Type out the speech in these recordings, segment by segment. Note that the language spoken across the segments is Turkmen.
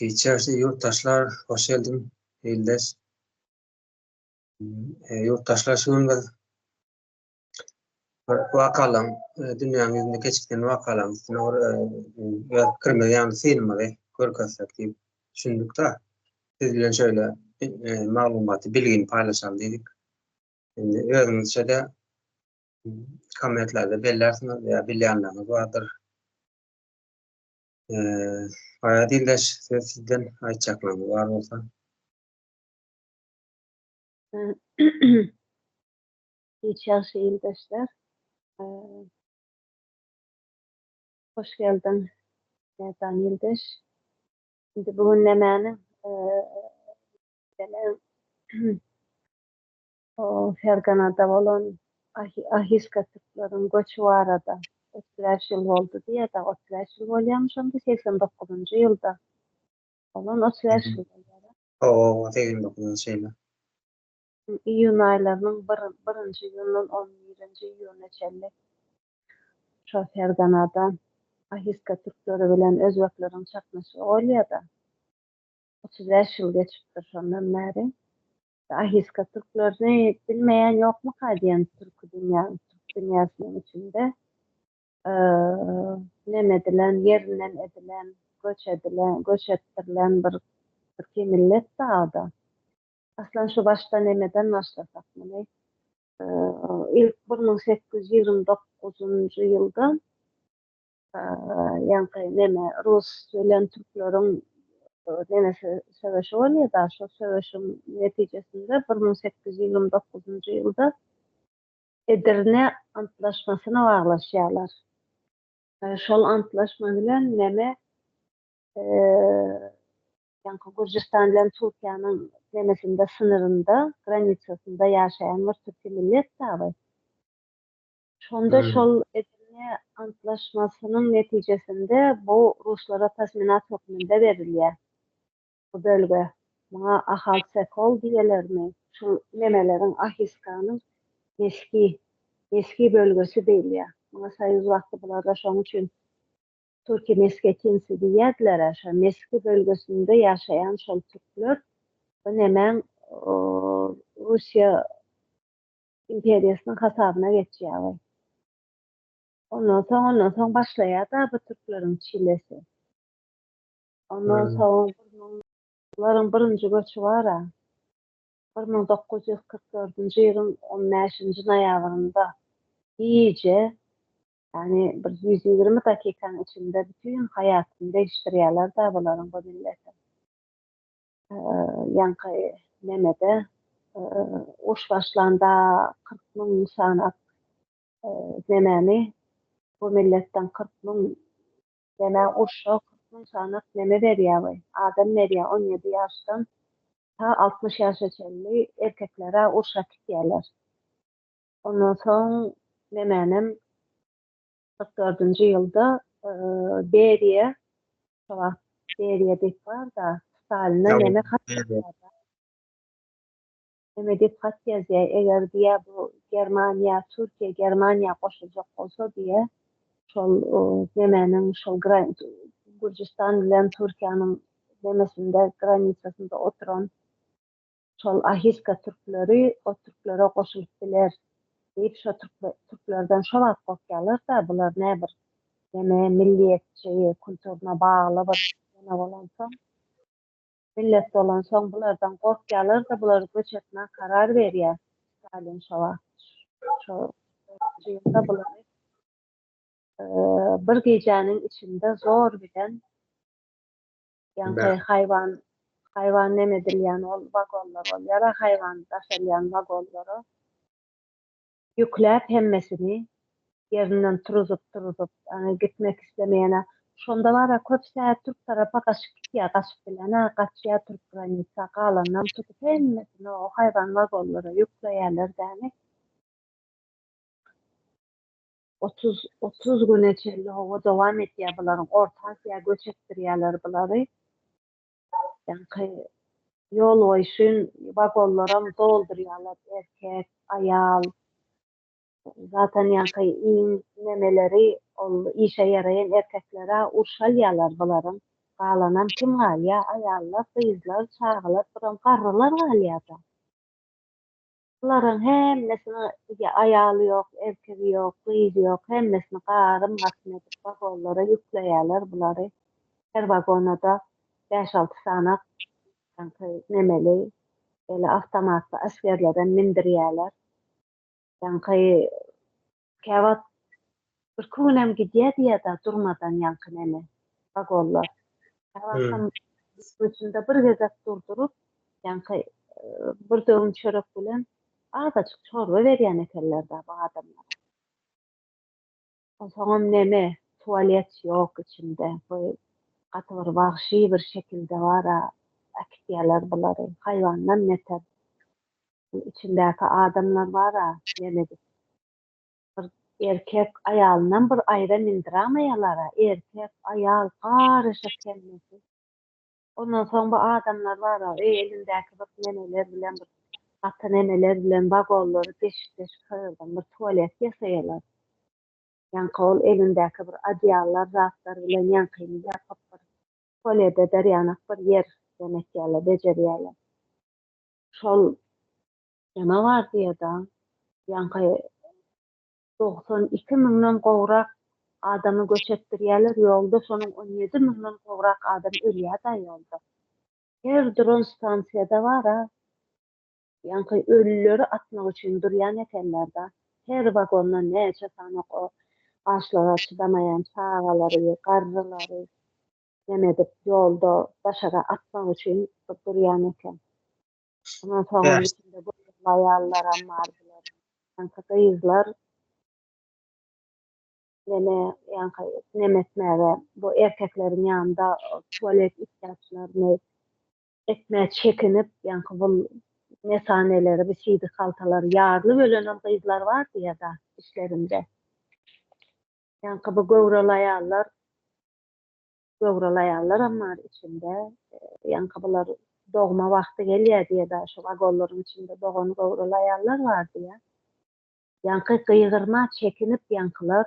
Giç ýagşy ýurtdaşlar, hoş geldiň, ildeş. Ýurtdaşlar, şu gün biz bir wakalaryň, dünýäniň ýüzünde geçip giden wakalaryň üstüne bir öz pikirimizi, ýagny synymyzy görkezsek diýip düşündik-de, siz bilen şeýle maglumaty, bilgini paýlaşaly diýdik. Indi özüňizçe-de kommentlerde bellärsiňiz ýa bilýänleriňiz bardyr. Aýat ildeş, söz sizden, aýtjaklaryňyz bar bolsa. Hiç ýagşy ildeşler. Hoş geldiň Merdan ildeş. Indi bu gün nämäniň O Ferganada bolan Ahiska türkleriň göçi barada 35 ýyl boldy diýýär-de, 35 ýyl bolýarmyş onda 89-njy ýylda. Bolan 35 ýyl bolýar. Hawa, 89-njy ýylda. Iýun aýlarynyň bir, birinji iýundan on birinji iýuna çenli şo Ferganada Ahiska türkleri bilen özbekleriň çaknyşygy bolýar-da. 35 ýyl geçipdir şondan bäri. Ahiska türklerini bilmeýän ýokmuka diýen türki dünýä, türk dünýäsiniň içinde neme edilen, ýerinden edilen, göç edilen, göç etdirilen bir türki millet da. Aslan şu başda nemeden başlasak muny? Ilk 1829-njy ýylda ýaňky neme rus bilen türkleriň nemesi söweşi bolýar-da, şo söweşiň netijesinde 1829-njy ýylda Edirne antlaşmasyna baglaşýarlar. Şol antlaşma bilen neme ýaňky Gürjüstan bilen Türkiýäniň nemesinde synyrynda, granisasynda ýaşaýan bir türki millet dagy. Şonda şol Edirne antlaşmasynyň netijesinde bu ruslara tazminat hökmünde berilýär bu bölge. Muňa Ahalsekol diýelermi? Şu nemeleriň Ahiskanyň Meski, Meski bölgesi diýilýär. Muňa soýuz wagty bularda şoň üçin Türki mesketinsi diýýärdiler-ä, şo Meski bölgesinde ýaşaýan şol türkler bu nemäň Russiýa imperiýasynyň hasabyna geçýär we ondan soň ondan soň başlaýar-da bu türkleriň çilesi. Ondan soň bularyň birinji göçi bar-a. 1944-nji ýylyň 15-nji noýabrynda gije, ýagny bir 120 dakikaň içinde bütin haýatyny degişdirýärler-de bularyň bu milletiň. Ýaňky nemede uruş başlanda 40 müň sanak nemäni bu milletden 40 müň neme urşa 40 müň sanak neme berýär we adam berýär 17 ýaşdan ta 60 ýaşa çenli erkeklere urşa äkitýärler. Ondan soň nemänem 44-nji ýylda Beriýa şo wagt Beriýa diýip bar-da, Staline neme hat ýazýar-da. Neme diýip hat ýazýar, eger diýýär bu Germaniýa, Türkiýe Germaniýa goşuljak bolsa diýýär, şol nemäniň şol Gürjüstan bilen Türkiýäniň nemesinde granisasynda oturan şol Ahiska türkleri o türklere goşulyp biler diýip şo türklerden şo wagt gorkýarlar-da, bular nä bir neme milliýetçi, kulturyna bagly bir neme bolansoň, millet bolansoň bulardan gorkýarlar-da, bulary göç etmäge karar berýär Stalin şo wagt. Şo ýylda bulary bir gijäniň içinde zor bilen Ýaňky haýwan, haýwan neme edilýän ol wagonlar bolýar-a, haýwan daşalýan wagonlara ýükläp hemmesini ýerinden turuzyp-turuzyp, ýagny gitmek islemeýene. Şonda bar-a köpüs-ä türk tarapa gaçyp gitýär, gaçyp bilen-ä gaçýar türk granitsa, galanynam tutup hemmesini o haýwan wagonlara ýükleýärler dämi. 30, 30 güne çenli howa dowam edýär bularyň Orta Aziýa göç etdirýärler bulary. Ýaňky ýol boýuşyn wagonlaram doldurýarlar erkek, aýal. Zaten ýaňky iň nemeleri ol işe ýaraýan erkeklere urşalýarlar bularyň. Galanam kim galýar? Aýallar, gyzlar, çagalar, biram garrylar galýar-da. Bularyň hemmesini aýaly ýok, erkegi ýok, gyzy ýok, hemmesini garym-gatym edip wagonlara ýükleýärler bulary. Her wagona-da bäş-alty sany ýaňky nemeli, eli awtomatly esgerlerem mindirýärler. Ýaňky käwagt birki günem gidýär diýýär-de durmadan ýaňky neme, wagonlar. Käwagtam içinde bir gezek durduryp, ýaňky bir döwüm çörek bilen azajyk çorba berýän ekenler-de bu adamlara. Onsoňam neme, tualet ýok içinde. Bu gaty bir wagşy bir şekilde bar-a, äkitýärler bulary. Haýwandan beter. Bu içindäki adamlar bar-a, neme edip. Bir erkek aýalyndan bir aýra mindiramaýarlar-a, erkek, aýal garyşyk hemmesi. Ondan soň bu adamlar bar-a, elindäki bir nemeler bilen bir gaty nemeler bilen wagonlary deşip-deşip şo ýerden bir tualet ýasaýarlar. Ýaňky ol elindäki bir odýallar zatlar bilen ýaňkyny ýapyp bir tualet eder ýanak bir ýer demetýärler, bejerýärler. Şol neme bar diýýär-de, ýaňky 92 müňden gowrak adamy göç etdirýärler ýolda, şonuň 17 müňden gowrak adam ölýär-dä ýolda. Her duran stansiýada bar-a, ýaňky ölüleri atmak üçin durýan ekenler-dä. Her wagondan näçe sany o açlyga çydamaýan çagalary, garrylary neme edip ýolda daşara atmak üçin durýan eken. Ondan soňam içinde göwreli aýallaram bar bularyň. Ýaňky gyzlar neme ýaňky neme etmäge bu erkekleriň ýanynda tualet ihtiýaçlaryny etmä çekinip ýaňky bul mesaneleri bu siýdik haltalary ýarylyp ölenem gyzlar bar diýýär-da içlerinde. Ýaňky bu göwreli aýallar göwreli aýallaram bar içinde. Ýaňky bular dogma wagty gelýär diýýär-da şu wagonlaryň içinde dogan göwreli aýallar bar diýýär. Ýaňky gygyrma çekinip ýaňkylar,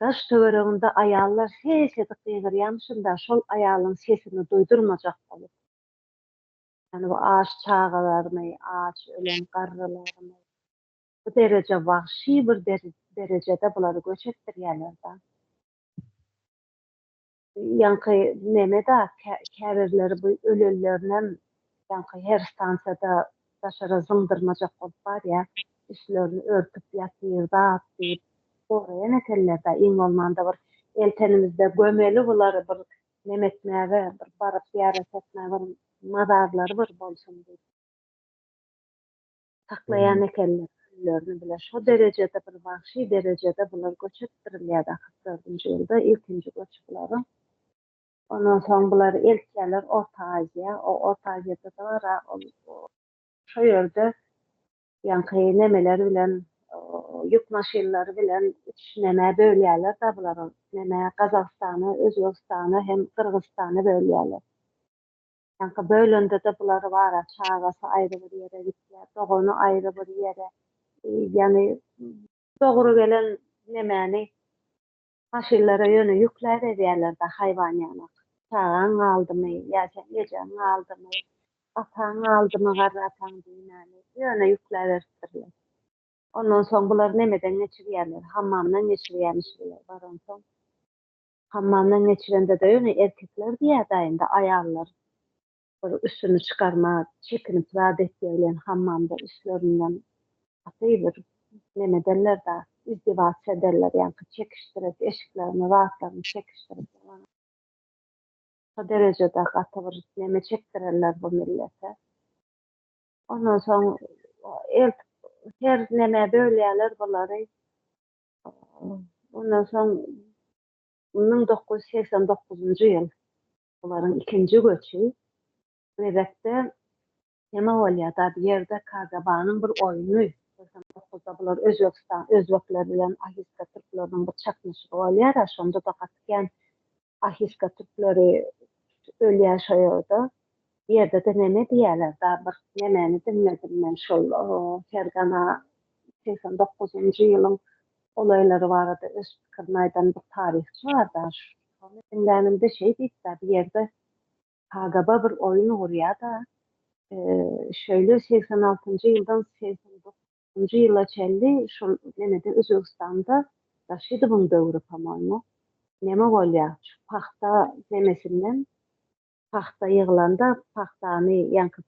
daş-töwereginde aýallar ses edip gygyrýamyşyn-da, şol aýalyň sesini duýdurmajak bolup. Ýagny bu aç çagalarymy, aç ölen garrylarymy, bu dereje wagşy bir derejede bulary göç etdirýärler-da. Ýaňky neme-da, käbirleri bu ölenlerinem ýaňky her stansiýada daşara zyňdyrmajak bolup barýa, üstlerini örtüp ýatyr zat diýip goraýan ekenler-dä, iň bolmanda bir eltenimizde gömeli bulary bir neme etmäge, bir baryp zyýarat etmäge bir mazarlary bir bolsun diýip. Saklaýan ekenler ölülerini bile. Şo derejede bir wagşy derejede bular göç etdirilýärdi 44-nji ýylda ilkinji göç bularyň. Ondan soň bulary eltýärler Orta Aziýa. O Orta Aziýada-da bar-a ol şo ýerde ýaňky nemeler bilen ýük maşynlary bilen üç nemä bölýärler-de bulary. Nemä Gazagystana, Özbegistana hem Gyrgyzystana bölýärler. Ýaňky bölende-de bulary bar-a, çagasy aýry bir ýere gitýär, dogany aýry bir ýere. Ýagny dogry gelen nemäni maşynlara ýöne ýükläberýärler-de haýwan ýanak. Çagaň galdymy ýa seň ejeň galdymy, ataň galdymy, garry ataň diýmäni ýöne ýükläberipdirler. Ondan soň bular nemeden geçirýärler, hammamdan geçirýärmiş bular baransoň. Hammamdan geçirende-de ýöne erkekler diýýär-dä indi aýallar bir üstüni çykarma çekinip zat etýär bilen hammamda üstlerinden gaty bir neme ederler-dä izdiwasiýa ederler ýaňky çekişdirip eşiklerini zatlaryny çekişdirip şo derejede gaty bir neme çekdirerler bu millete. Ondan soň eltip her nemä bölýärler bulary. Ondan soň 1989-njy ýyl bularyň ikinji göçi Gwebekde neme bolýar-da, bu ýerde KGB-nyň bir oýny, 89-da bular Özbegistan, özbekler bilen ahiska türkleriniň bir çaknyşygy bolýar-a, şonda-da gaty kän ahiska türkleri ölýär şo ýerde. Bu ýerde-de neme diýýärler-da, bir nemäni diňledim men şol Fergana 89-njy ýylyň olaýlary barada öz pikirini aýdan bir taryhçy bar-da. Ony diňlänimde şeý diýipdi, bir ýerde KGB bir oýun gurýar-da, şeýle 86-njy ýyldan 89-njy ýyla çenli şol nemede Özbegistanda Raşidowyň döwri po-moýmu, neme bolýar, şu pagta nemesinden pagta ýyglanda pagtany ýaňky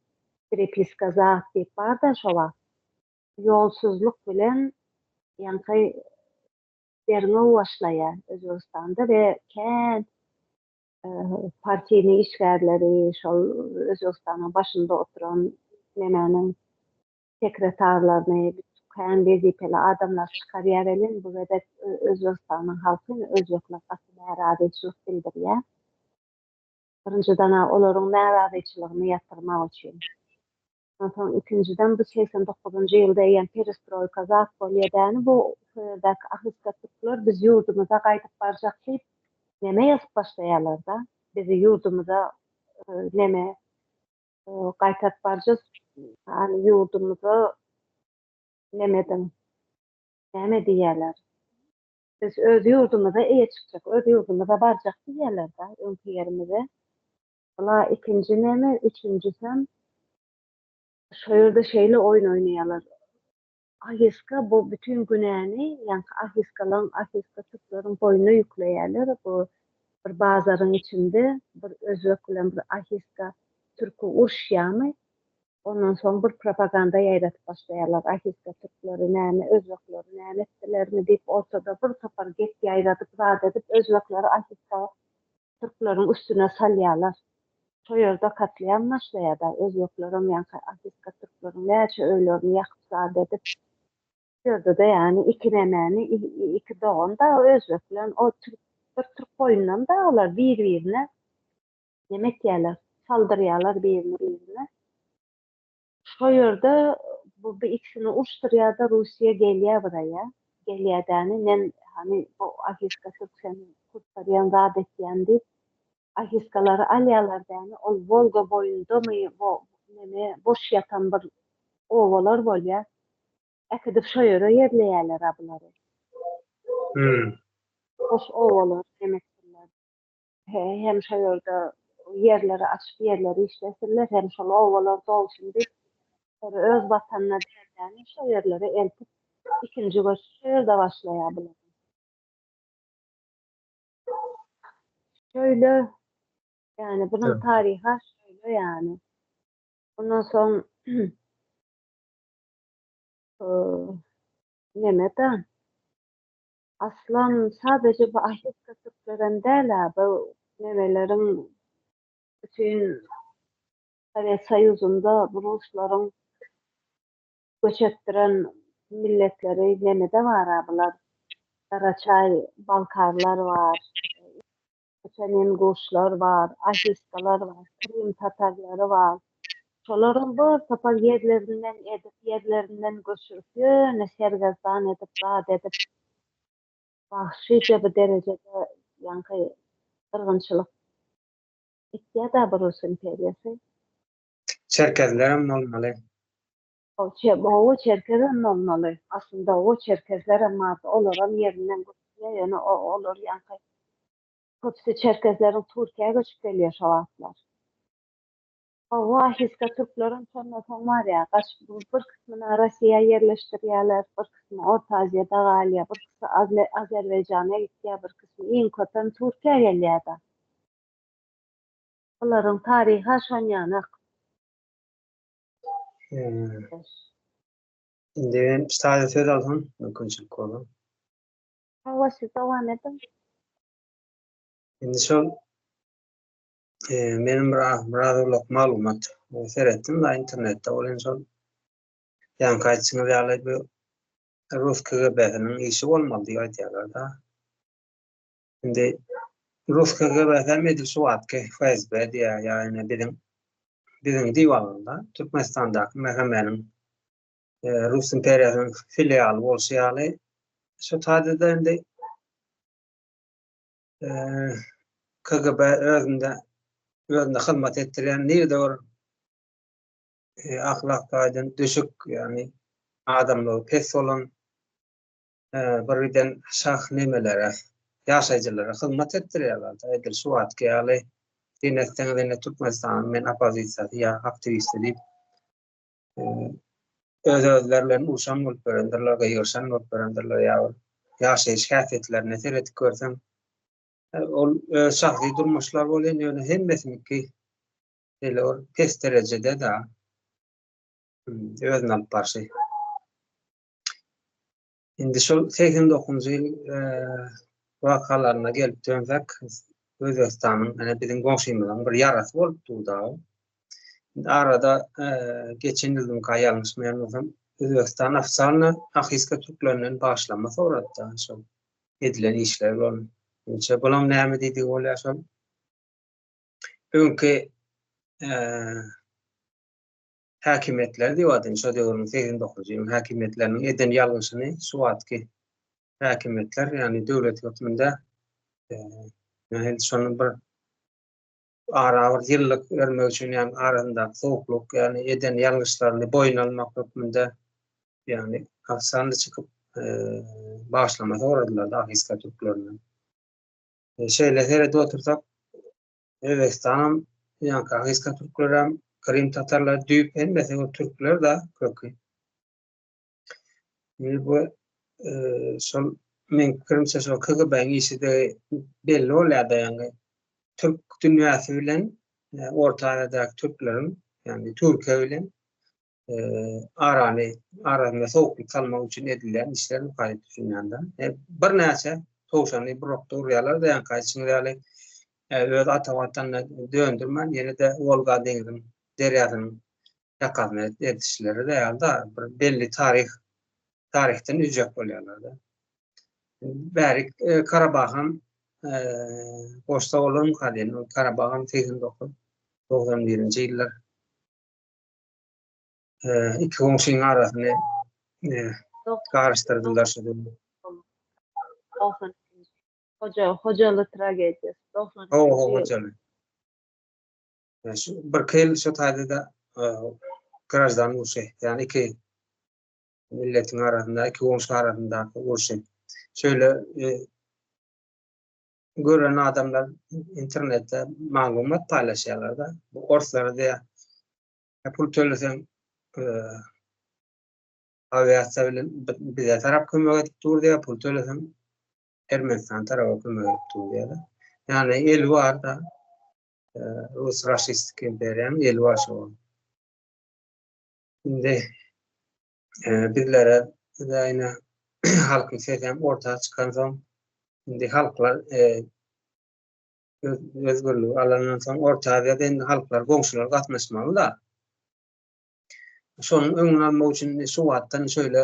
perepiska zat diýip bar-da şo wagt, ýolsuzlyk bilen ýaňky derňew başlaýar Özbegistanda we kän partiýny işgärleri, şol Özbegistanyň başynda oturan nemäniň sekretarlaryny, kän wezipeli adamlar çykarýar welin, bu gezek Özbegistanyň halky, özbekler gaty närazyçylyk bildirýär. Birinjiden-ä olaryň närazyçylygyny ýatyrmak üçin. Ondan soň ikinjiden bu 89-njy ýylda eýýäm perestroýka zat bolýar däni bu şu ýerdäki ahyska türkler biz ýurdumyza gaýdyp barjak diýip neme ýazyp başlaýarlar-da bizi ýurdumyza neme gaýtaryp barjas hany ýurdumyza neme ediň näme diýýärler biz öz ýurdumyza eýe çykjak öz ýurdumyza barjak diýýärler-da öňki ýerimize. Bula ikinji neme, üçünjisem şo ýerde şeýle oýun oýnaýarlar. Ahiska bu bütin günäni ýaňky ahiskalaň, ahiska türkleriň boýnuna ýükleýärler. Bu bir bazaryň içinde bir özbek bilen bir ahiska türki uruşýarmy, ondan soň bir propaganda ýaýradyp başlaýarlar. Ahiska türkleri näme, özbekleri näme etdilermi diýip ortada bir topar gep ýaýradyp zat edip özbekleri ahiska türkleriň üstüne salýarlar. Şo ýerde katliam başlaýar-da, özbeklerem ýaňky ahiska türkleriň näçe öýlerini ýakyp zat edip, şu ýerde-de ýagny iki nemäni, iki dogan da özbek bilen o türk, bir türk boýundan da olar bir-birine neme etýärler, saldyrýarlar birini-birine. Şo ýerde bu bu ikisini uruşdyrýar-da Russiýa gelýär biraýa. Gelýär-däni men hany bu ahiska türk seni kurtarýan zat etýän diýip ahiskalary alýarlar däni ol Wolga boýundamy bo neme boş ýatan bir obalar bolýar. Äkidip şo ýere ýerleýärler-a bulary. Hmm. Boş obalar demekdirler. Hem şo ýerde ýerleri açyp ýerleri işlesinler hem şol obalar dolsun diýip öz watanyna däldäni şo ýerlere eltip ikinji göç şo ýerde başlaýar bular. Şöyle ýani bunuň taryhy şöyle ýani. Ondan soň neme-de Aslam sadece bu ahiska türklerem däl-ä, bu nemeleriň bütin Sowet Soýuzynda bu ruslaryň göç etdiren milletleri nemede bar-a bular, garaçaý balkarlar bar, çeçen inguşlar bar, ahiskalar bar, krym tatarlary bar. Şolaryň bir topar ýerlerinden edip, ýerlerinden göçürip, ýöne sergezdan edip, zat edip, wagşyja bir derejede ýaňky gyrgynçylyk etýär-dä bu rus imperiýasy. Çerkezlerem bolmaly. Hawa, çerkezem bolmaly. Aslynda o çerkezlerem bardy, olaram ýerinden göçürýär, ýöne olar ýaňky köpüsi çerkezleriň Türkiýä göçüp gelýär şo wagtlar. Hawa, ahiska türklerem şondan soň barýar. Gaçyp bir kysmyny Rossiýa ýerleşdirýärler, bir kysmy Orta Aziýada galýar, bir kysmy Azerbaýjana gitýär, bir kysmy iň köpem Türkiýä gelýär-de. Bularyň taryhy-ha şonýanak. Indi men täze söz alsam, mümkinçilik bolsa. Hawa, siz dowam ediň. Indi şol Menem biraz biraz ulak maglumat seretdim da internetde welin şol ýaňky aýtşyňyz ýaly bu rus KGB-siniň işi bolmaly diýip aýdýarlar-da. Indi rus KGB-si hem edil şu wagtky FSB diýýär, ýa ýene biziň biziň diýip alanda Türkmenistandaky MHM-niň Rus imperiýasynyň filialy bolşy ýaly şu taýda-da indi KGB özünde özünde hyzmat etdirýän nirede bir ahlak taýdan düşük, ýagny adamlygy pes bolan bir giden şah nemelere, ýaşaýjylara hyzmat etdirýärler. Edil şu wagtky ýaly syn etseňiz indi Türkmenistanyň men oppozisiýasy ýa aktiwisti diýip öz-özleri bilen urşan bolup ýörendirler, gygyryşan bolup ýörendirler ýa bir ýaşaýyş häsiýetlerine seredip görseň ol öz şahsy durmuşlar bolýan ýöne hemmesiniňki şeýle bir pes derejede da özüni alyp barşy. Indi şol 89-njy ýyl wakalaryna gelip dönsek, Özbegistanyň, ýa biziň goňşymyzyň bir ýarasy bolup dur-da. Indi arada geçen ýyldyňka ýalňyşmaýan bolsam, Özbegistan ofisialno Ahiska türklerinden bagyşlanma sorady-da, şol edilen işler bilen. Inçe bulam näme diýdigi bolýar şol. Öňki häkimiýetler diýip adyny şo döwrüň 89-njy ýylyň häkimiýetleriniň eden ýalňyşyny şu wagtky häkimiýetler, ýagny döwlet hökmünde nähili şony bir ara bir ýyllyk bermek üçin, ýagny arasyndaky sowuklyk, ýagny eden ýalňyşlaryny boýun almak hökmünde, ýagny ofitsialny çykyp bagyşlama soradylar Ahiska türklerinden. Şeýle seredip otursak, Özbegistanam, ýaňky Ahiska türklerem, Krym tatarlary düýp hemmesi o türkler-de köki. Indi bu şol meň pikirimçe şol KGB-niň işi-de belli bolýar-da ýaňy türk dünýäsi bilen Orta Aziýadaky türkleriň, ýagny Türkiýe bilen arany arasynda sowuklyk salmak üçin edilýän işler diýip düşünýän-de. Birnäçe towşany bir okda urýarlar-da, ýaňky aýdyşyňyz ýaly öz ata watanyna döndürmän, ýene-de Wolga deňziň derýasynyň ýakasyna edişleri-de ýaly-da, bir belli taryh taryhdan üzjek bolýarlar-da. Bärik Karabaham goşsa bolarmyka diýen, ol Karabaham 89 91-nji ýyllar iki goňşynyň arasyny garyşdyrdylar şu döwür. Hoja, Hojaly tragediýasy. 92. Ho, ho, Hojaly. Şu bir ýyl şu taýda-da graždan urşy, ýagny iki milletiň arasynda, iki goňşy arasyndaky urşy. Şöyle gören adamlar internetde maglumat paýlaşýarlar-da. Bu orslara diýýär, pul töleseň awiasiýa bilen bize tarap kömek edip dur diýýär, pul töleseň Ermenistan tarapa kömek edip dur diýýär. Ýagny eli bar-da Rus raşistik imperiýanyň eli bar şo. Indi bizlere ýene halkyň sesi hem orta çykansoň, indi halklar özgürligi alandan soň Orta Aziýada indi halklar goňşular gatnaşmaly-da. Şonuň öňüni almak üçin şu wagtdan şöyle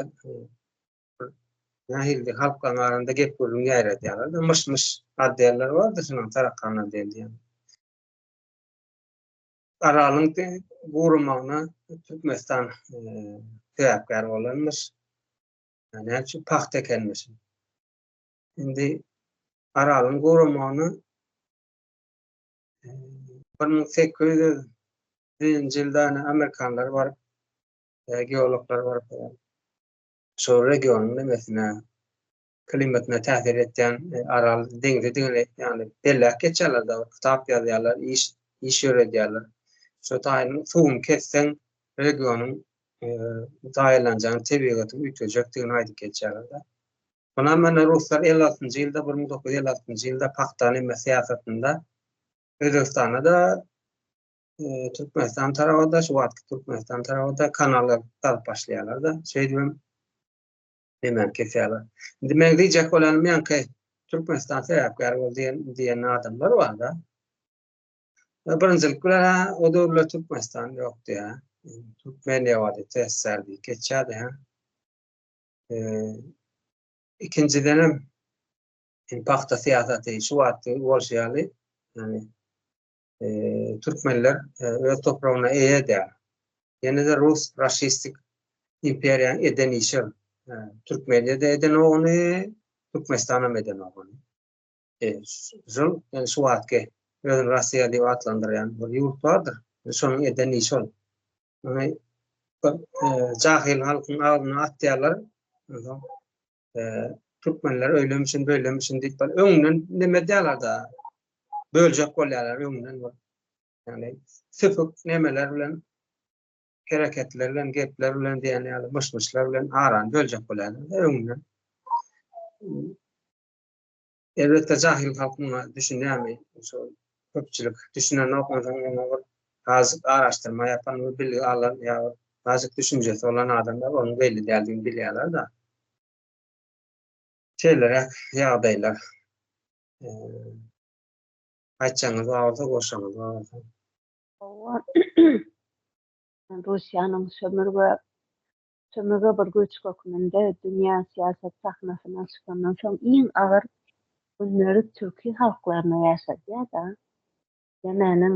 nähili halklaryň arasynda gep gürrüň ýaýradýarlar. Myş-myş adýarlar bardy şunuň tarakanlar diýilýän. Aralyň guramagyna Türkmenistan sebäpkär bolanmyş. Näme üçin pagta ekenmiş. Indi Aralyň guramagyna 1800-nji ýylda amerikanlar baryp, geologlar baryp, şol regionyň nemesine, klimatyna täsir etýän Aral deňzidigini, ýagny belläp geçýärler-de, kitap ýazýarlar, iş iş ýöredýärler. Şo taýynyň suwuny kesseň, regionyň zaýalanjagyny, tebigatyň üýtgejekdigini aýdyp geçýärler-de. Munam mana ruslar 56-njy ýylda, 1956-njy ýylda pagta neme syýasatynda Özbegistanda-da, Türkmenistan taraba-da, şu wagtky Türkmenistan taraba-da kanallar gazyp başlaýarlar-da. Şeýdibem nemäni kesýärler. Indi meň diýjek bolýanym ýaňky Türkmenistan sebäpkär boldy diýen diýen adamlar bar-da. Birinjilik bilen ha o döwürler Türkmenistan ýokdy ýa. Türkmeniýa bardy, TSSR diýip geçýärdi ha. Ikinjidenem pagta syýasaty şu wagtky bolşy ýaly, ýagny türkmenler öz topragyna eýe däl. Ýene-de rus raşistik imperiýanyň eden işi. Türkmeniýe-de edenok ony, Türkmenistanam edenok ony. Şol, ýagny şu wagtky özüni Russiýa diýip atlandyrýan bir ýurt bardyr. Şonuň eden işi ol. Ony jahyl halkyň agzyna atýarlar. Onsoň. Türkmenler öýlemişin, beýlemişin diýip bir öňünden neme edýärler-de, böljek bolýarlar öňünden bir. Ýagny süpük nemeler bilen, hereketler bilen, gepler bilen diýen ýaly myş-myşlar bilen arany böljek bolýarlar öňünden. Elbetde jahil halk muňa düşünýärmi? Şo köpçülik düşünenok, onsoň oňa bir azajyk araşdyrma ýapan we bilgi alan ýa bir azajyk düşünjesi bolan adamlar onuň belli däldigini bilýärler-de. Şeýleräk ýagdaýlar. Aýtjagyňyz bar bolsa, goşaňyz bar bolsa. Hawa. Russiýanyň sömürge Sömürge bir güýç hökmünde dünýä syýasat sahnasyna çykandan soň iň agyr günleri türki halklaryna ýaşadýar-da. Ýemeniň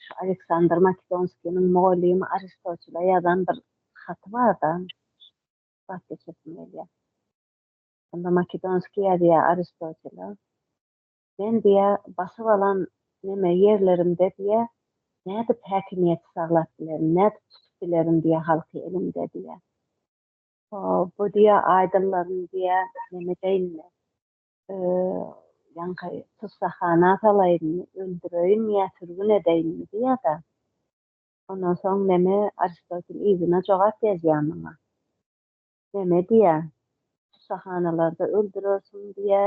şu Aleksandr Makedonskiniň mugallymy Aristotele ýazan bir haty bar-da. Bak geçesim gelýär. Onda Makedonskiý ýazýar Aristotele. Men diýýär, basyp alan neme ýerlerimde diýýär, nädip häkimiýeti saglap bilerin, nädip tutup bilerin diýýär halky elimde diýýär. Bu diýýär aýdynlaryny diýýär neme edeýinmi, ýaňky tussaghana salaýynmy, öldüreýinmi ýa sürgün edeýinmi diýýär-de. Ondan soň neme Aristotel yzyna jogap ýazýar muňa. Neme diýýä, tussahanalarda öldürersiň diýýä,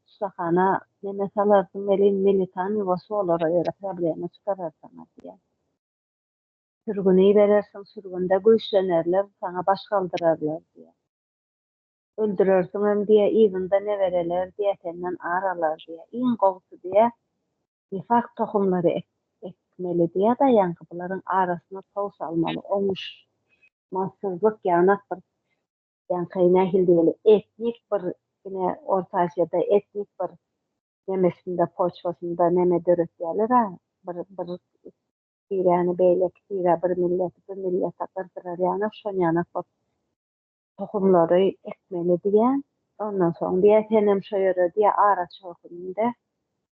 tussahana neme salarsyň welin militan ýuwaşy bolar o ýere problema çykarar saňa diýýä. Sürgün iberersiň sürgünde güýçlenerler saňa baş galdyrarlar diýýä. Öldürersiňem diýýä yzynda nebereler diýýä senden ar alar diýýä. Iň gowusy diýýä Nifak tohumlary ekmeli diýýä-de ýaňky bularyň arasyna tow salmaly oňuşmasyzlyk ýanak bir ýaňky nähili diýeli etnik bir ine Orta Aziýada etnik bir nemesinde poçwasynda neme döretýäler-ä bir bir tiräni beýleki tirä bir milleti bir millete gyrdyrar ýanak şon ýanak bir tohumlary ekmeli diýýä. Ondan soň diýýä, senem şo ýere diýýä, araçy höküminde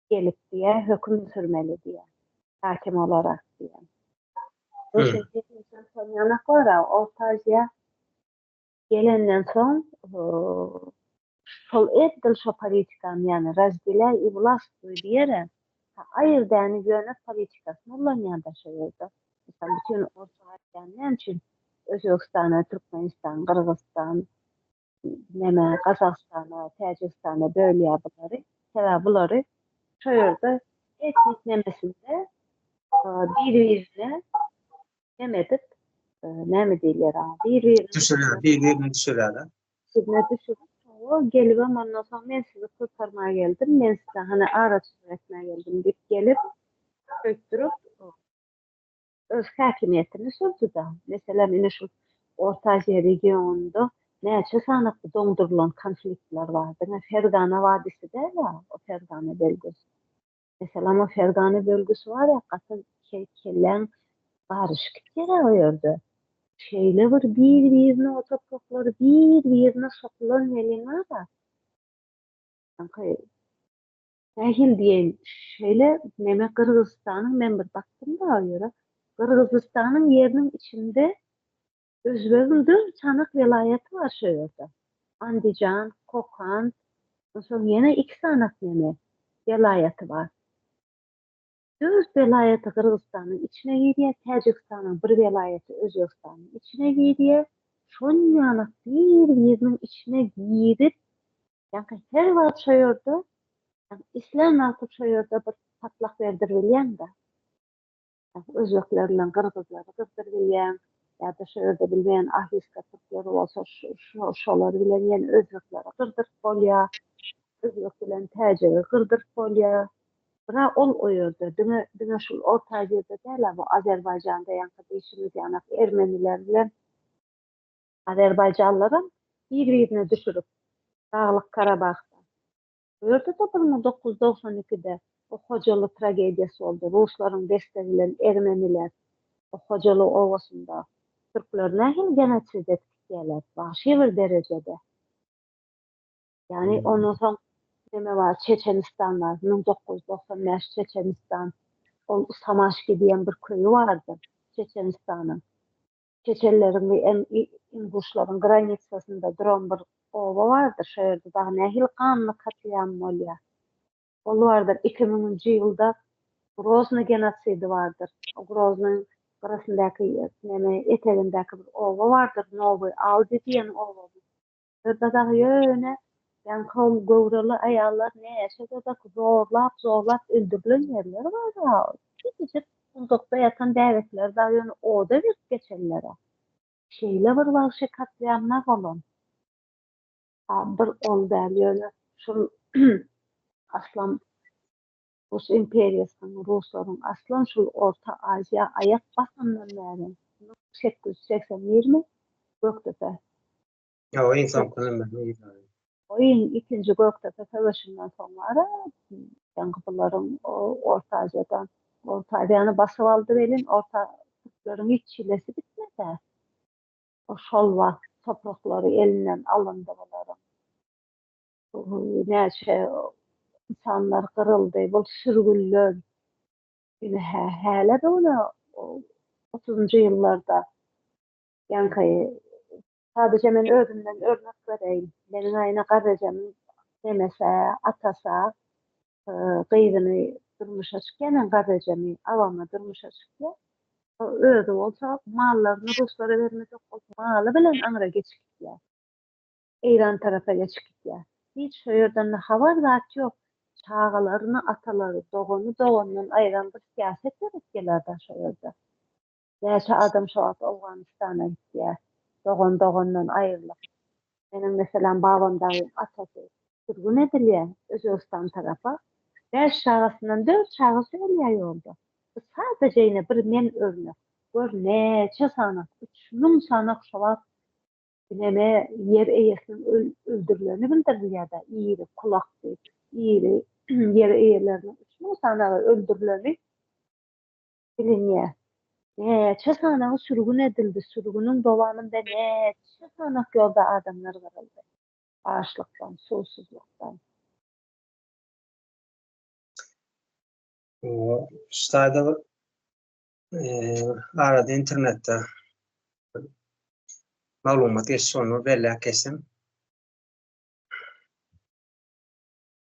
gelip diýýä, höküm sürmeli diýýä. Häkim olarak diýýä. Ýanak bar-a, Orta Aziýa gelenden soň şol edil şo politikany, ýagny razdelýaý i wlastwuý diýer-ä, aýyr däni ýönet politikasyny ullanýar-da şo ýerde. Mysal bütin Orta Aziýany näme üçin Özbegistana, Türkmenistan, Gyrgyzystan, neme Gazagystana, Täjigistana bölýär bulary. Sebäbi bulary şo ýerde etnik nemesinde bir-birine neme edip, näme diýilýär aňa, bir-birine Düşürýär, bir-birine düşürýärler. Birine düşürip, soňra gelibem ondan soň men sizi kurtarmaga geldim, men size hany araçylyk etmäge geldim diýip gelip, şeýtdirip, öz häkimiýetini sürdi-de. Meselem, ine şu Orta Aziýa regionynda näçe sany doňdurylan konfliktler bar. Diňe Fergana wadysy däl-ä, o Fergana bölgesi. Meselem, o Fergana bölgesi bar-ä, gaty kelläň garyşyp gitýär-ä o ýerde. Şeýle bir bir-birine o topraklar bir-birine sokulan welin bar-a. Ýaňky Nähili diýeýin, şeýle neme Gyrgyzystanyň men bir bakdym-da o ýere, Gyrgyzystanyň ýeriniň içinde Özbegiň dört çanak welaýaty bar şo ýerde. Andijan, Kokant, onsoň ýene iki sanak neme welaýaty bar. Dört welaýaty Gyrgyzystanyň içine girýär, Täjigistanyň bir welaýaty Özbegistanyň içine girýär. Şonýalak bir-biriniň içine girip, Ýaňky her wagt şo ýerde, ýaňky islän wagty şo ýerde bir patlak berdiribilýäň-dä. Ýaňky özbekler bilen gyrgyzlary gyzdyrybilýäň, ýa-da şo ýerde bilmeýän ahiska türkleri bolsa şolar bilen ýene özbekleri gyrdyryp bolýar, özbek bilen täjigi gyrdyryp bolýar. Bira ol o ýerde, diňe diňe şul Orta Aziýada däl-ä, bu Azerbaýjanda ýaňky diýşimiz ýanak ermeniler bilen Azerbaýjanlaram bir-birine düşürip, Daglyk Karabahda. Bu ýerde-de 1992-de o Hojaly tragediýasy boldy, ruslaryň destegi bilen ermeniler o Hojaly obasynda türkleri nähili genosid edip gitýärler, wagşy bir derejede. Ýagny ondan soň neme bar, Çeçenistan bar, 1995 Çeçenistan, ol Samaşki diýen bir köýi bardy Çeçenistanyň. Çeçenleriň we inguşlaryň granitsasynda duran bir oba bardyr, şo ýerde dagy nähili ganly katliam bolýar. Ol bardyr, 2000-nji ýylda Grozny genosidi bardyr. O Groznyň gyrasyndaky neme etegindäki bir oba bardyr, Nowy Aldi diýen oba. Ýerde dagy ýöne ýaňky ol göwreli aýallar näçe gezek zorlap-zorlap öldürilen ýerler bar-a. Kiçijik gundakda ýatan bäbekleri dagy ýöne oda berip geçenler-ä. Şeýle bir wagşy katliamlar bolan. A bir ol däl ýöne şul aslam Rus imperiýasynyň, ruslaryň aslam şul Orta Aziýa aýak basandan bäri 1881-mi Gökdepe Ýa iň soňky neme? Iň ikinji Gökdepe söweşinden soň bar-a, ýaňky bularyň Orta Aziýadan Orta Aziýany basyp aldy welin, Orta türkleriň hiç çilesi bitmedi. O şol wagt topraklary elinden alyndy bularyň. Näçe ynsanlar gyryldy, bul sürgünler. Ine hälä-de ony otuzynjy ýyllarda ýaňky Sadaja men özümden örnek bereýin. Meniň aýna garrejemiň nemesi atasa gyzyny durmuşa çykýar, meň garrejemi abama durmuşa çykýar. Özi bolsa mallaryny ruslara bermejek bolup maly bilen aňra geçip gidýär. Eýran tarapa geçip gidýär. Hiç şo ýerden habar zat ýok. Çagalaryny atalary, dogany dogandan aýran bir syýasat ýöretýärler-dä şo ýerde. Näçe adam şo wagt Owganystana gitýär. Dogan dogandan aýrylyp. Meniň meselem babam dagyň atasy sürgün edilýär Özbegistan tarapa. Bäş çagasyndan dört çagasy ölýär ýolda. Bu sadaja ine bir men örnek. Gör näçe sanak, 3000 sanak şo wagt neme ýer eýesiniň öldürileni bildirilýär-de, iri kulak diýip, iri ýer eýeleriniň 3000 sanagy öldürileni bilinýär. Näçe sanagy sürgün edildi, sürgüniň dowamynda näçe sanak ýolda adamlar gyryldy. Açlykdan, suwsuzlykdan. Ştaýda bir arada internetde maglumat geçdi, şony belläp geçsem.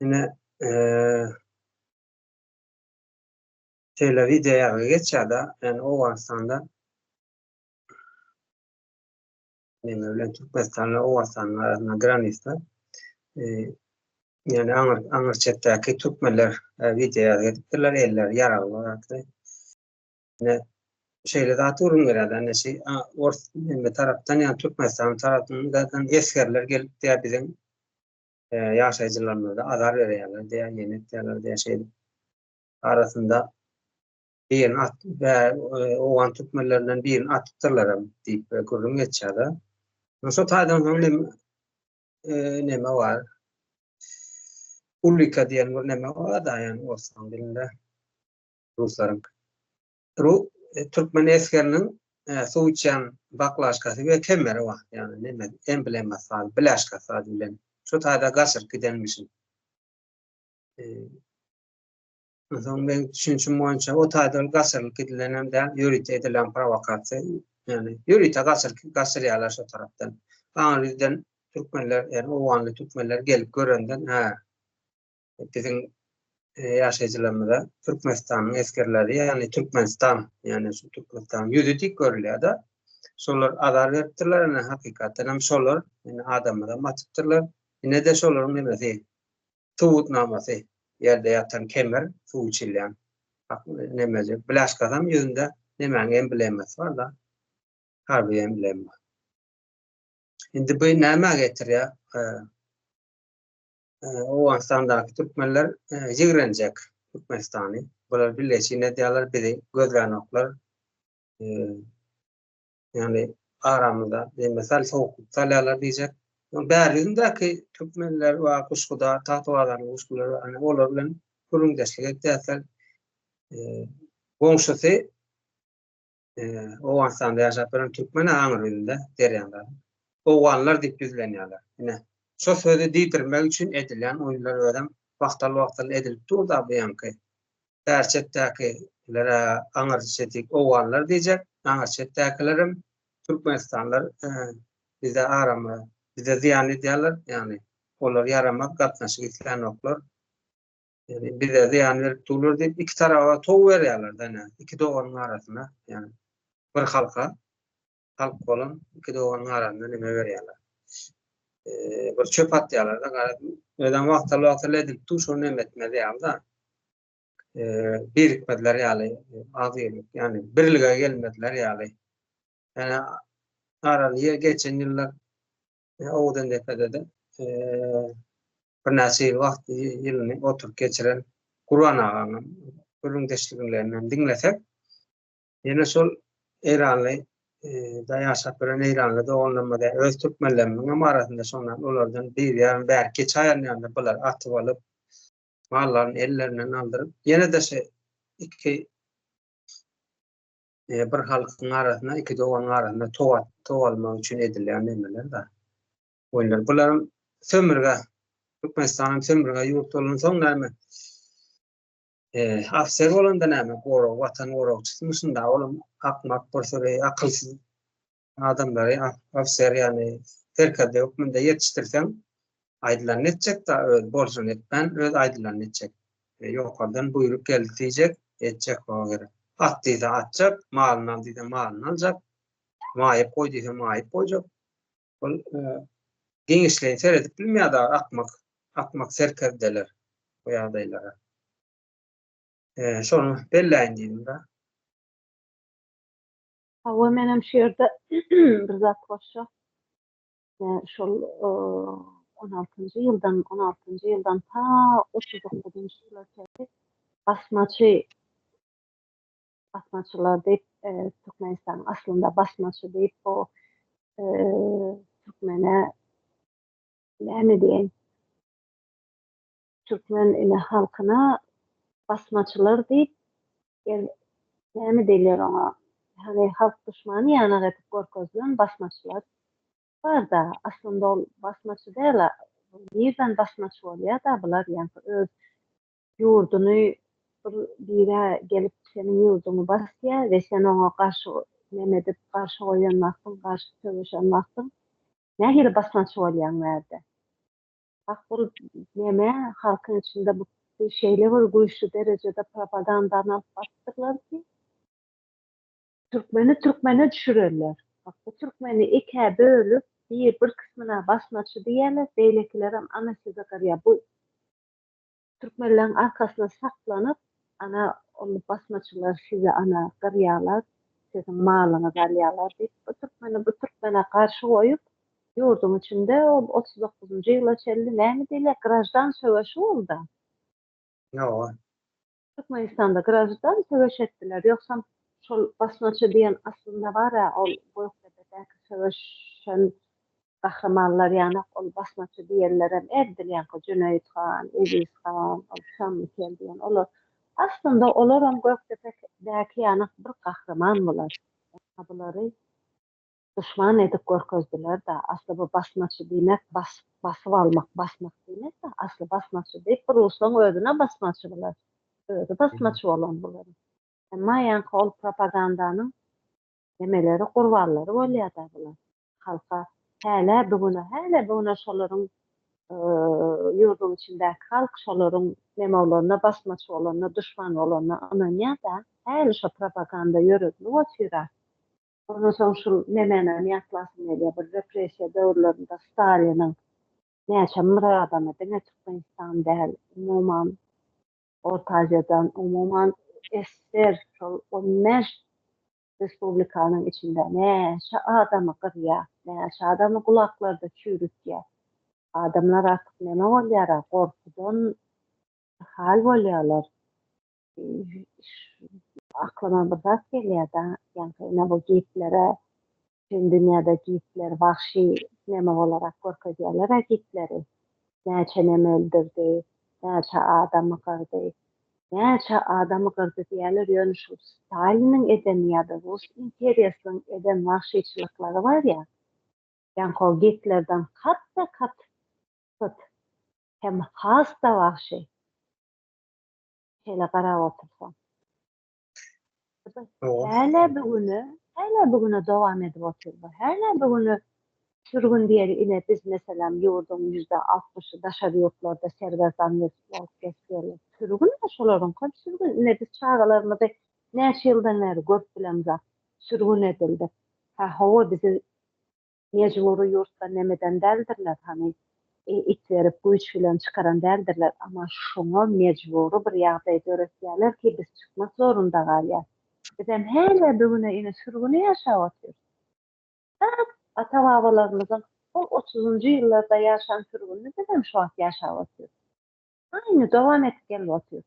Ine, şeýle wideo ýazgy geçýär-de, ýagny Owganystanda neme bilen Türkmenistan bilen Owganystanyň arasynda granisda ýagny aňyr aňyr çetdäki türkmenler wideo ýazgy edipdirler, elleri ýaragly zatly. Ine şeýle zat gürrüň berýär, ýagny şi ors neme tarapdan, ýagny Türkmenistan tarapyndan esgerler gelip diýär biziň ýaşaýjylarymyza azar berýärler diýär, ýene etýärler diýär şeýdip. Arasynda birini at owgan türkmenlerinden birini atypdyrlar hem diýip gürrüň geçýär-de. Şo taýdan soň neme neme bar? Ulika diýen bir neme bar da, ýagny orslaryň dilinde ruslaryň. Ru türkmen esgeriniň suw içýän baklaşkasy we kemeri bar. Ýagny neme emblemasy bar, bläşkasy bar bilen. Şo taýda gaçyryp gidenmişin. Onsoň meň düşünişim boýunça o taýda ol gaçyrylyp gidilenem däl, ýörite edilen prowokasiýa, ýagny ýörite gaçyryp gaçyrýarlar şo tarapdan. Aňry ýüzden türkmenler, ýagny owganly türkmenler gelip görenden, hä, biziň ýaşaýjylarymyza Türkmenistanyň esgerleri, ýagny Türkmenistan, ýagny şu Türkmenistanyň ýüzi diýip görülýär-de, şolar azar beripdirler, ine hakykatdan hem şolar, ine adamlaram atypdyrlar, ine-de şolaryň nemesi, Subutnamasy, ýerde ýatan kemer, suw içilýän nemejik, blaşkasam ýüzünde nemäň emblemasy bar-da, harby emblema. Indi bu nämä getirýär? Owganystandaky türkmenler ýigrenjek Türkmenistany. Bular billeçin edýärler, bizi gözlänoklar. Ýagny aramyzda neme sal sowuklyk salýarlar diýjek. Bäri ýüzündäki türkmenler we Guşguda, Tagtabazarly guşgular we ana olar bilen gürrüňdeşlik etýärler. Goňşusy Owganystanda ýaşap ýören türkmen aňry ýüzünde derýaň Owganlar diýip ýüzlenýärler. Ine, şo sözi diýdirmek üçin edilýän oýunlar özem wagtal-wagtal edilip dur-da bu ýaňky. Bäri çetdäkilere aňyr çetik owganlar diýjek, aňyr çetdäkilerem türkmenistanlar bize arama. Bize zyýan edýärler, ýagny olar ýaramaz gatnaşyk islänoklar. Ýagny bize zyýan berip durlar diýip iki taraba tow berýärler-de ine, iki doganyň arasyna, ýagny bir halka halk bolan iki doganyň arasynda neme berýärler. Bir çöp atýarlar-da, garaz, özem wagtal-wagtal edilip dur, şony neme etmez ýaly-da. Birikmezler ýaly, agzybirlik, ýagny birlige gelmezler ýaly. Ýöne araly ýer geçen ýyllar Owadandepede-de birnäçe ýyl wagt ýylyny oturyp geçiren Gurban aganyň gürrüňdeşliklerinden diňlesek, ýene şol eýranly da ýaşap ýören eýranly doganlarymyz öz türkmenlerimiziň hem arasynda şondan olardan bir ýarym bäri geçi aýanýanda bular atyp alyp, mallaryny ellerinden aldyryp, ýene-de şu iki bir halkyň arasynda, iki doganyň arasynda tow tow almak üçin edilýän nemeler-de. Oýunlar. Bularyň sömürge, Türkmenistan hem sömürge ýurt bolansoň näme? E, ofiser bolanda näme? Gorag, watan goragçysy şunda olam akmak bir süri akylsyz adamlary ofiser ýagny serkerde hökmünde ýetişdirseň aýdylanyny etjek-da öz bolşuny etmän öz aýdylanyny etjek. E, ýokardan buýruk geldi diýjek, etjek oňa gerek. At diýse atjak, malyny al diýse malyny aljak, maýyp goý diýse maýyp goýjak. Ol e, giňişleýin seredip bilmeýär da akmak, akmak serkerdeler bu ýagdaýlara. E, şony belläýin diýdim-de. Hawa, menem şu ýerde bir zat goşjak. Şol on altynjy ýyldan, on altynjy ýyldan ta 39-njy ýyla çenli basmaçy basmaçylar diýip, Türkmenistanyň aslynda basmaçy diýip bu türkmene näme diýeýin, türkmen ine halkyna basmaçylar diýip gel näme diýilýär oňa hany halk duşmany ýanak edip görkezilen basmaçylar barda aslynda ol basmaçy däl nirden basmaçy bolýada bular ýaňky öz ýurduny bir birä gelip seniň ýurduňy basýa we sen oňa garşy neme edip garşy goýan wagtyň garşy söweşen wagtyň nähili basmaçy bolýaň bärde. Bak bul neme halkyň içinde bu şeýle bir güýçli derejede propagandany alyp barypdyrlar ki, türkmeni türkmene düşürerler. Bak bu türkmeni ikä bölüp, bir bir kysmyna basmaçy diýerler, beýlekilerem ana sizi gyrýar. Bu Türkmenleň arkasyna saklanyp, ana, ol basmaçylar sizi, ana, gyrýarlar, siziň malyňyzy alýarlar diýip, bu türkmeni bu türkmene garşy goýup, ýurduň içinde ol 39-njy ýyla çenli näme diýilýär, graždan söweşi boldy. Hawa. Türkmenistanda graždan söweş etdiler. Ýogsam şol basmaçy diýen aslynda bar-a, ol Gökdepedäki söweşen Gahrymanlar ýanak ol basmaçy diýenlerem edil ýaňky Jüneýit han, Eziz han, ol Şammy kel diýen olar. Aslynda olaram Gökdepedäki ýanak bir gahryman bular. Emma bulary duşman edip görkezdiler-de. Asly bu basmaçy diýmek bas basyp almak, basmak diýmek-de. Asly basmaçy diýip bu ruslaň özüne basmaçy bular. Özi basmaçy bolan bularyň. Emma ýaňky ol propagandanyň nemeleri gurbanlary bolýar-da bular. Halka hälä bigünä, hälä bigünä şolaryň ýurduň içindäki halk şolaryň neme bolanyna, basmaçy bolanyna, duşman bolanyna ynanýar-da, häli şo propaganda ýöredilip otyr-a. Ondan soň şul nemänem ýatlasym gelýär, bir repressiýa döwürlerinde Staliniň näçe bir adamy, diňe Türkmenistan däl, umuman Orta Aziýadan, umuman SSR şol on bäş Respublikanyň içinde näçe adamy gyrýar, näçe adamy gulaklarda çüýrütýär. Adamlar artyk neme bolýar-a, gorkudan hal bolýarlar. Aklyma bir zat gelýär-de, ýaňky ine bu Gitlere, bütin dünýäde Gitler wagşy neme bolarak görkezýärler-ä Gitleri. Näçe neme öldürdi, näçe adamy gyrdy. Näçe adamy gyrdy diýýärler, ýöne şu Staliniň eden ýa-da Rus imperiýasynyň eden wagşyçylyklary bar ýa, ýaňky o Gitlerden kat-da-kat pyt hem has-da wagşy. Şeýle garap otursaň. Hälä bu güne, hälä bu güne dowam edip otyr bu. Hälä bu güne. Sürgün diýeli ine biz meselem ýurduň 60%-y daşary ýurtlarda sergezdan bolup gezip ýörler. Sürgün-ä şolaryňkam sürgün. Ine biz çagalarymyzy näçe ýyldan bäri görüp bilemzok. Sürgün edildik. Hä hawa bizi mejbury ýurtdan nemeden däldirler hany it berip güýç bilen çykaran däldirler amma şoňa mejbury bir ýagdaý döretýärler ki biz çykmak zorunda galýas. Bizem hälä bigüne ine sürgüni ýaşap otyrys. Ata ata-babalarymyzyň ol otuzynjy ýyllarda ýaşan sürgünini bizem şu wagt ýaşap otyrys. Aýny dowam edip gelip otyr.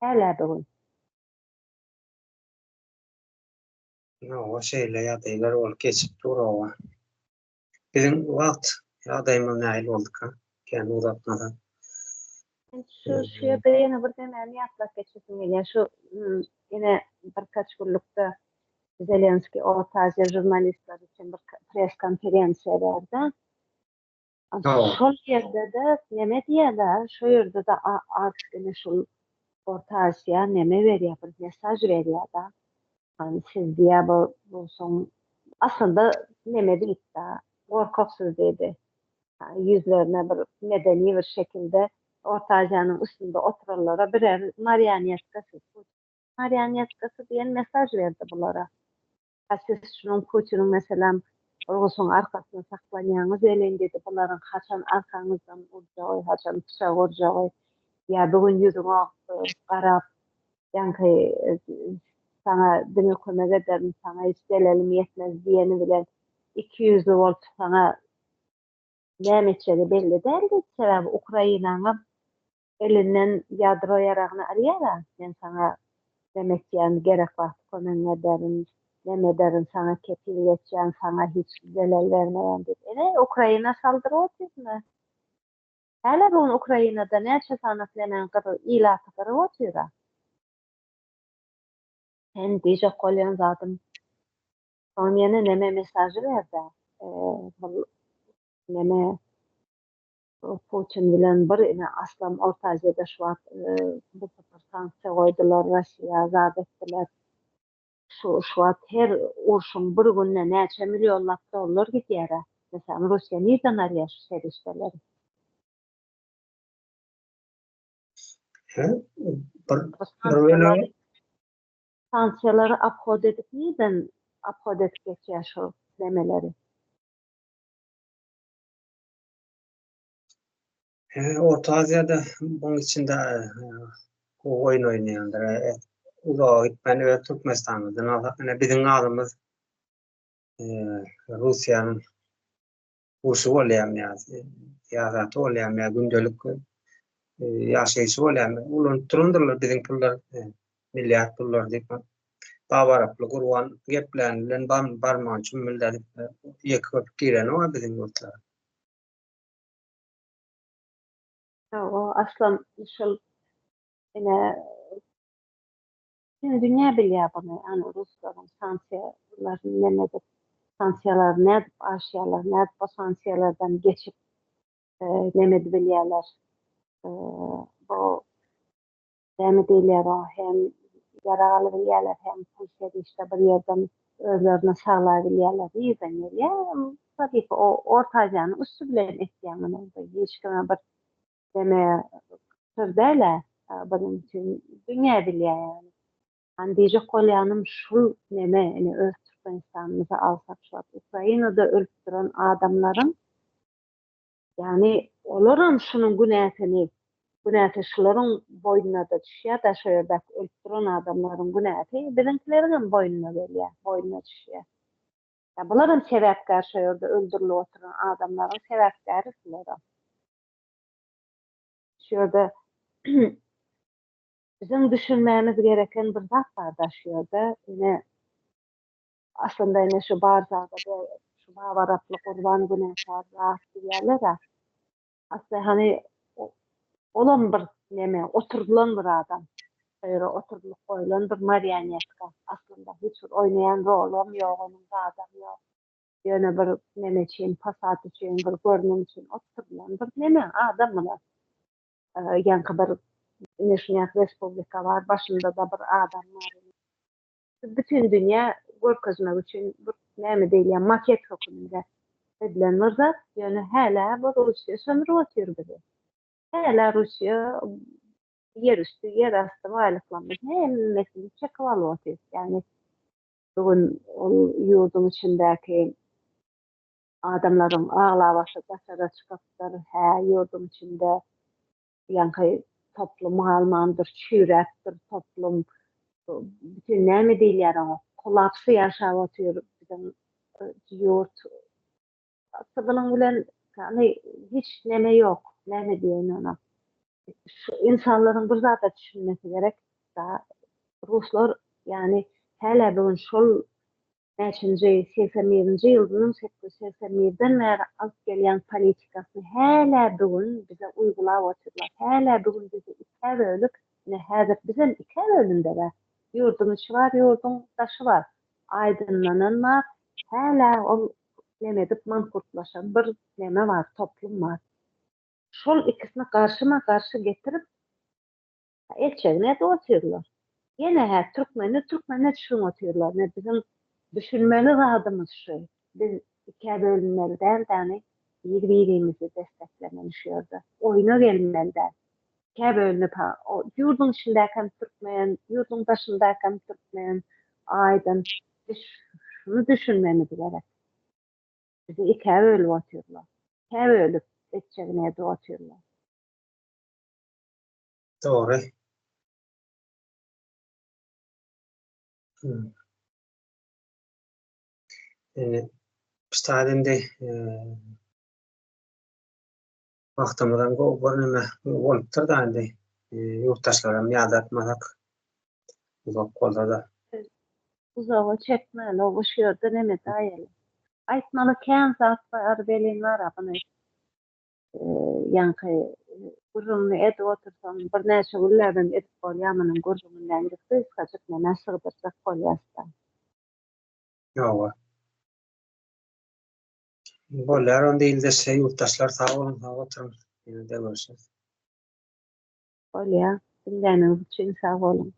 Hälä bu gün. Hawa, şeýle ýagdaýlar bolup geçip dur hawa. Biziň wagt ýagdaýymyz nähili bolduka? Kän uzatmasak. Şu şu ýerde ýene bir demäni ýatlap geçesim gelýär. Şu ýene birkaç günlükde Zelenskiý Orta Aziýa žurnalistleri üçin bir press konferensiýa berdi. Şol ýerde-de neme diýýärler, şo ýerde-de artyk ine şul Orta Aziýa neme berýär, bir mesaž berýär-de. Hany siz diýýär bu bolsaň aslynda neme diýipdi, gorkaksyz diýdi. Ýüzlerine bir medeni bir şekilde Orta Aziýanyň üstünde oturanlara birer marionetka siz, marionetkasy diýen mesaž berdi bulara. A siz şunuň Putiniň meselem urgusyň arkasynda saklanýaňyz welin diýdi, bularyň haçan arkaňyzdan urjagy, haçan pyçak urjagy, ýa bu gün ýüzüňe garap ýaňky saňa diňe kömek ederin, saňa hiç zelelim ýetmez diýeni bilen ikiýüzli bolup saňa näme etjegi belli däl diýdi, sebäbi Ukrainaňam Elinden ýadro ýaragyny alýar-a, men saňa neme etýän, gerek wagty kömegiňi ederin, neme ederin, saňa kepil geçýän, saňa hiç zelel bermeýän diýip. Ine, Ukraina saldyryp otyrmy? Häli bu gün Ukrainada näçe sany nemäň gyr, ilaty gyryp otyr-a. Sen diýjek bolýan zadym, soň ýene neme mesažy berdi-ä, bu neme Putin bilen bir ine aslam Orta Aziýada şu wagt bir topar sanksiýa goýdular Russiýa zat etdiler. Şu şu wagt her urşuň bir gününe näçe millionlap dollar gidýärä. Meselem Russiýa nirden alýar şu serişdeleri? He, bir bir bölegi Sanksiýalary obhod edip nirden obhod edip geçýär şu nemeleri? Orta Aziýada buň içinde gowy oýun oýnaýandyr. Uzaga gitmän öz Türkmenistanymyzdan alsak, ine biziň adymyz Russiýanyň urşy bolýarmy ýa syýasaty bolýarmy ýa gündelik ýaşaýşy bolýarmy, ulanyp durandyrlar biziň pullar, milliard pullar diýip. Babaraply Gurban geplän bilen barmagyny çümmüldedip ýeke köpük girenok-a biziň ýurtlara. Hawa, aslam şol ine bütin dünýä bilýär buny, ýagny ruslaryň sanksiýalaryny neme edip, sanksiýalary nädip aşýarlar, nädip bu sanksiýalardan geçip neme edibilýärler. Bu näme diýilýär o hem ýarag alybilýärler, hem pul serişde bir ýerden özlerine saglabilýärler. Nirden gelýär? Tabii ki o Orta Aziýanyň üsti bilen etýär muny. Bu hiç kime bir neme syr däl-ä. Bunuň üçin dünýä bilýär ýagny. Hany diýjek bolýanym şul neme ine öz Türkmenistanymyzy alsak şu wagt Ukrainada ölüp duran adamlaryň Ýagny olaram şunuň günäsini, günäsi şularyň boýnuna-da düşýär-dä, şo ýerdäki ölüp duran adamlaryň günäsi biziňkileriňem boýnuna gelýär, boýnuna düşýär. Ýa bularam sebäpkär şo ýerde öldürilip oturan adamlaryň sebäpkäri şularam. Şu ýerde biziň düşünmämiz gereken bir zat bar-da şu ýerde, ine Aslynda ine şu bar zada şu Babaraply Gurban günäkär zat diýýärler-ä. Asly hany olam bir neme oturdylan bir adam. Şo ýere oturdylyp goýlan bir marionetka. Aslynda hiç bir oýnaýan rolam ýok onuň zadam ýok. Ýöne bir neme üçin fasad üçin bir görnüm üçin oturdylan bir neme adam bular. Ýaňky bir ine şunýak respublika bar başynda-da bir adam bar. Bütin dünýä görkezmek üçin bir näme diýilýär maket höküminde. edilen bir zat, ýöne hälä bu Russiýa sömürip otyr bizi. Hälä Russiýa ýer üsti, ýer asty baýlyklarymyzyň hemmesini çekip alyp otyr. Ýagny bu gün ol ýurduň içindäki adamlaryň aglabasy daşara çykypdyr, hä ýurduň içinde ýaňky toplum galmandyr, çüýräpdir toplum. Bütin näme diýilýär oňa? Kollapsy ýaşap otyr biziň ýurt. Munuň bilen ýagny hiç neme ýok. Näme diýeýin ona? Şu insanlaryň bir zada düşünmesi gerek. Ruslar ýagny hälä bu gün şol näçinji, 81-nji ýyl, 1881-den bäri alyp gelýän politikasyny hälä bu gün bize uýgulap otyrlar. Hälä bu gün bizi ikä bölüp, ine häzir bizem ikä bölündik-ä. Ýurduň içi bar, ýurduň daşy bar. Aýdynlanan bar, hälä ol neme edip mankurtlaşan bir neme bar, toplum bar. Şol ikisini garşyma-garşy getirip, Etjegini edip otyrlar. Ýene hä türkmeni türkmene düşüň otyrlar. Ine biziň düşünmeli zadymyz şu. Biz ikä bölünmeli däl däni bir birimizi desteklemeli şu ýerde. Oýuna gelmeli däl. Ikä bölünip ha ýurduň içindäkem türkmen, ýurduň daşyndakem türkmen, aýdyn. Biz şuny düşünmemiz gerek. Bizi ikä bölüp otyrlar. Ikä bölüp etjegini edip otyrlar. Dogry. Hmm. Indi üstad indi wagtymyzam birneme bolupdyr da indi ýurtdaşlaram ýadatmasak uzak bolsa-da. Uzaga çekmäli, o şu ýerde neme daýaly. Aýtmaly kän zat bar welin bar-a muny ýaňky gürrüňini edip otursaň, birnäçe günläbem edip bolýar munuň gürrüňini, indi gysgajyk nämä sygdyrjak bolýas-da. Ýoga. Bolýar onda ildeşler, ýurtdaşlar sag boluň, sag oturyň. Ýene-de görüşeris. Bolýar. Diňläniňiz üçin sag boluň.